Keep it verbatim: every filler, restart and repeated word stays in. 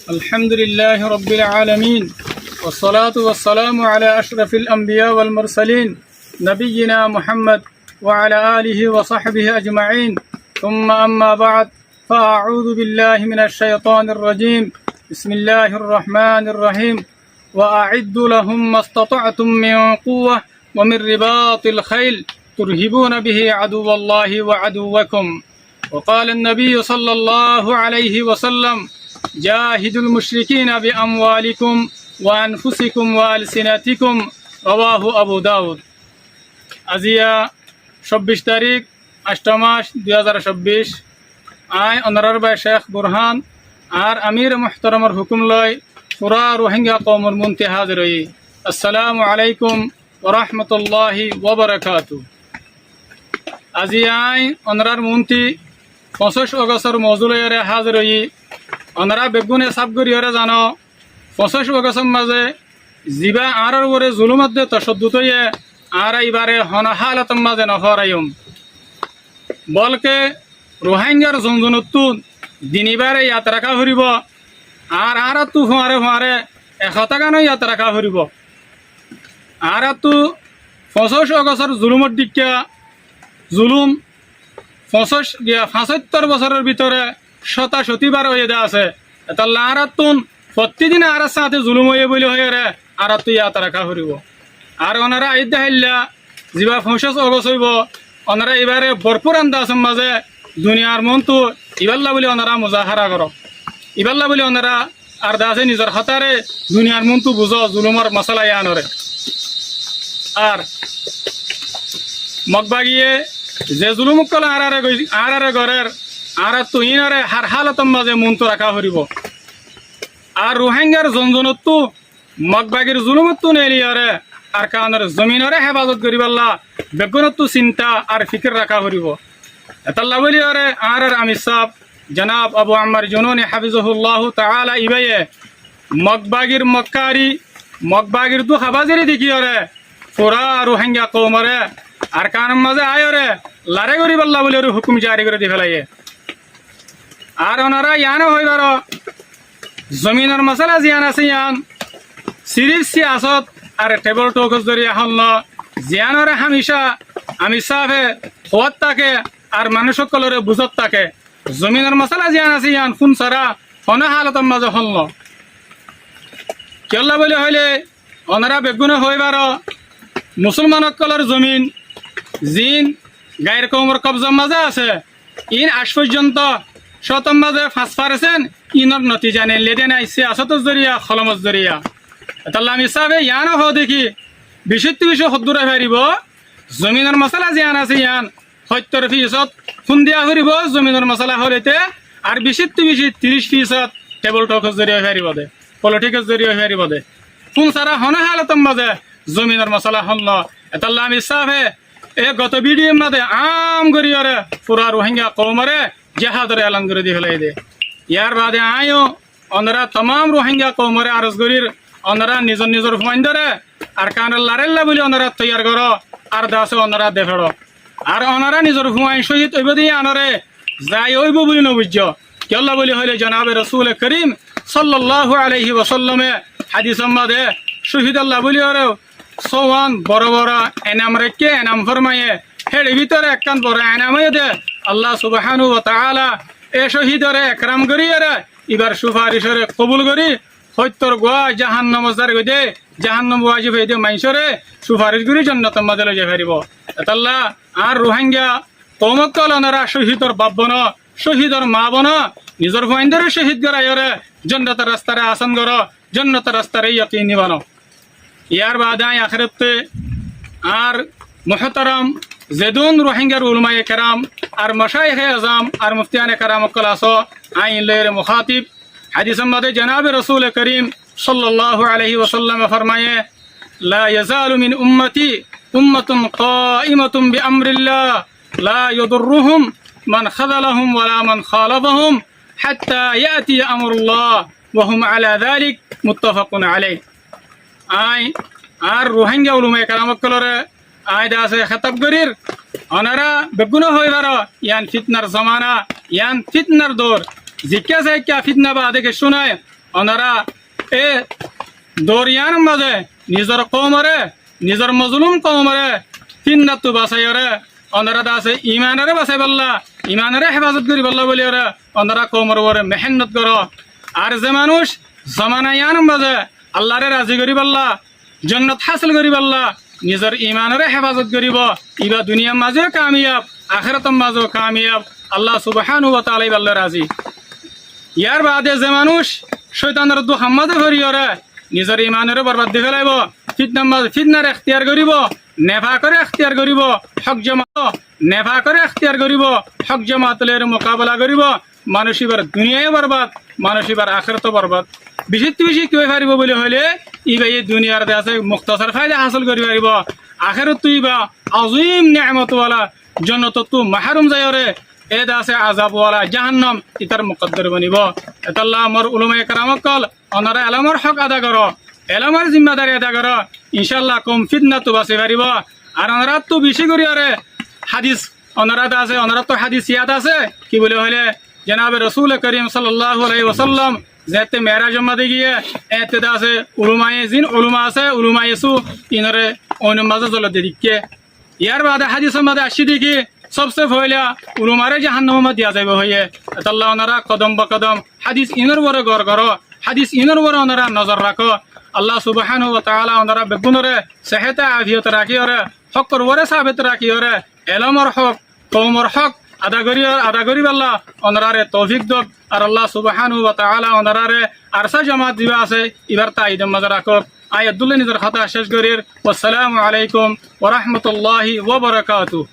الحمد لله رب العالمين، والصلاة والسلام على أشرف الأنبياء والمرسلين، نبينا محمد وعلى آله وصحبه أجمعين. ثم أما بعد، فأعوذ بالله من الشيطان الرجيم. بسم الله الرحمن الرحيم. وأعدوا لهم ما استطعتم من قوة ومن رباط الخيل ترهبون به عدو الله وعدوكم. وقال النبي صلى الله عليه وسلم: جاهدوا المشركين بأموالكم وأنفسكم وألسنتكم. رواه أبو داود. Aijja cóbbic tarík, añctho mac, dui házar cóbbic. Añí onorár bái Cék Burhán, añár amíre muhtaramor húkum loi furá Ruháingga koumor muúntu házir óiyi. Assalámu aláikum wa rahmatulláhi wa barakátuhu. Aijja añí onorár muúntu foñsíc Ógostor mozú loiyóre házir óiyi. Onorá beggúne sáf goríyore zano, foñsíc Ógostor mazé zibá añárár uore zulúm edde tocoddud óiye, añára ibáre honó hálotor mazé nofóoraiyum. Bólke Ruháinggar zon-zonottú din ibáre yad raká foribó, ar añáráttu fuañre-fuañre e hotágán yad raká foribó. Añáráttu foñsíc Ógostor zulúmor dhikká zulúm foñsíc, giya, fañsóttor bosóror bútore cóta-cóti bar óiye de asé. Etálla añáráttun fottí din añárár sáñte zulúm óiye bóli hoiyóre añáráttu yad raká foribó. Ar onorá aijja háilla zibá foñsíc Ógost óibo, onorá ibáre borfúr andasor mazé duniyar muúntu ibálla bóli onorá muzáhara goró. Ibálla bóli onorá ar de asé nizor hotáre duniyar muúntu buzó zulúmor mosala yíanoré. Ar Mokbagiye ze zulúm ókkol añáráre goi-, añáráre gorér, añáráttu iínoré hár hálotor mazé muúntu raká foribó. Ar Ruháinggar zon-zonottú Mokbagir zulúmottú neeliyóre Arkanor zominoré hefazot goríballa beggúnottú sinta ar fikír raká foribó. Etálla bóliyóre añárár amir sáb, janab Abu Ammar Jununi hafizahulláhu taala ibáye Mokbagir mokkari, Mokbagir dúkabaziri dekíyóre furá Ruháingga koumoré Arkanor mazé aiyóre larái goríballa bóliyóre húkum jari gorí di félaiyé. Ar onorá yiáno hoóibaró, zominor mosala ziyán asé yían sirif siyasót ar thebol thokor zoriya hon no, ziyánoré hámicá amir sáfe hoót táke ar manúic ókkolóre buzót táke. Zominor mosala ziyán asé yían fún sára honó hálotor mazé hon no. Kiyólla bóli hoilé, onorá beggúne hoóibaró, musúlman ókkolór zomin ziín gair koumor kobzar mazé asé, iín aijjó foijjonto cótor mazé fañs farsent iínor notija neillé dé nái, siyasótor zoriya, holomor zoriya. Etálla amir sáfe yiáno hoó dekí, bicittu bici hoddúr ói faribó, zominor mosala ziyán asé yían hóittor fisót fún diya foribó zominor mosala hoilé, ar bicittu bici tiríc fisót thebol thokor zoriya ói faribó dé, folithíkor zoriya ói faribó dé. Fún sára honó hálotor mazé zominor mosala hon no. Etálla amir sáfe e goto bídiyor mazé aám goríyóre furá Ruháingga koumoré jihádor elan gorí di félaiyé dé. Yárbaade aññí yó onorá tamám Ruháingga koumoré aros gorír, onorá nizor nizor fuaindóre Arkanor laráilla bóli onorá toiyar goró, ar de asé onorá defeçó. Ar onorá nizor fuain cóhid óibo dé yíanoré zaya óibo bóli nobuijjó. Kiyólla bóli hoilé, janabe Rosúle Korim sollalláhu aléihi wosallame hádisor mazé cóhidolla bóliyóre sówan boro boro enam raikké, enam formaiyé. Héçe bútore ekkán boro enam óiye dé, Allah subhánahu wa taala e cóhidoré ekram goríyeré ibar cufaricoré kobul gorí, hóittor guá jahannamot zargói dé, jahannam wajib óiye dé maincóre cufaric gorí jonnotor mazé loizai faribó. Etálla añár Ruháingga koum ókkol, onorá cóhidor baf bono, cóhidor maa bono, nizor fuaindóre cóhid goráiyore jonnotor rastaré asán goró, jonnotor rastaré yakini bono. Yárbaade aññí ahérotte añár muhtaram zedún Ruháinggar ulamaye keram ar macáihe ezam ar muftiyane keram ókkol asó, aññí iín loiyóre mukátib. Hádisor mazé janabe Rosúle Korim sollalláhu aléihi wosallame formaiyé, لا يزال من أمتي أمة قائمة بأمر الله لا يضرهم من خذلهم ولا من خالفهم حتى يأتي أمر الله وهم على ذلك متفق عليه. Aññí añár Ruháingga ulamaye keram ókkolóre aññí de asé hétab gorír, onorá beggúne hoóibaró, yían fitnar zomana, yían fitnar dour. Zikká saikká fitna baade kessú nái, onorá e dour yíanor mazé nizor koumoré, nizor mozolum koumoré fitnattú basaiyóre, onorá de asé imanoré basaibálla, imanoré hefazot goríbálla bóliyoré onorá koumor uore mehénnot goró. Ar ze manúic zomana yíanor mazé Allaré razi goríbálla, jonnot hásil goríbálla nizor imanoré hefazot goríbo, íba duniyar mazéyo kamiyab, akérator mazéyo kamiyab. Allah subhánahu wa taala íballói razi. Yárbaade ze manúic cóitanoróttu hammáte foriyóre nizor imanoré borbad di félaibó, fitnar mazé fitnar ektiyar goríbo, nefakóre ektiyar goríbo, hók jamaat, nefakóre ektiyar goríbo, hók jamaat lói mukabela goríbo, manúic íbar duniyaiyo borbad, manúic íbar akérato borbad. Bicittu bici ki ói faribó bóli hoilé, íbaye duniyar de asé muktasar faida hásil gorí faribó, akérattu íba azim neemot wala jonnotottu maharum zaiyóre, e de asé azab wala jahannam ítar mukaddor bonibó. Etolla mor ulamaye keram ókkol, onorá elómor hók ada goró, elómor zimmadari ada goró, incálla koum fitnattú basi faribó. Ar onoráttu bici goríyoré hadis, onorá de asé, onoráttu hadis yad asé, ki bóli hoilé, janabe Rosule Korim sallallahu alaihi wasallam zeéñtte Meérajor mazé giyé, eéñtte de asé ulamaye, zin ulama asé, ulamaye su inoré oinor mazé zolot de dekké. Yárbaade hadisor mazé aiccé de ki, sobse foila ulamaré jahannamor mazé diya zaibó hoiyé. Etolla onorá kodom ba kodom hadis inor uore gour goró, hadis inor uore onorá nozor rakó. Allah subhánahu wa taala onorá beggúnoré sehéte afiyot rakíyoré, hókor uore sabit rakíyoré, elómor hók, koumor hók ada gorí, ada goríbálla onoráre toufik douk. Ar Allah subhánahu wa taala onoráre ARSA jamaat zibá asé, íbar taidor mazé rakók. Añí eddulla nizor hotá céc gorír. Wassalamu alaikum wa rahmatullahi wa barakatuhu.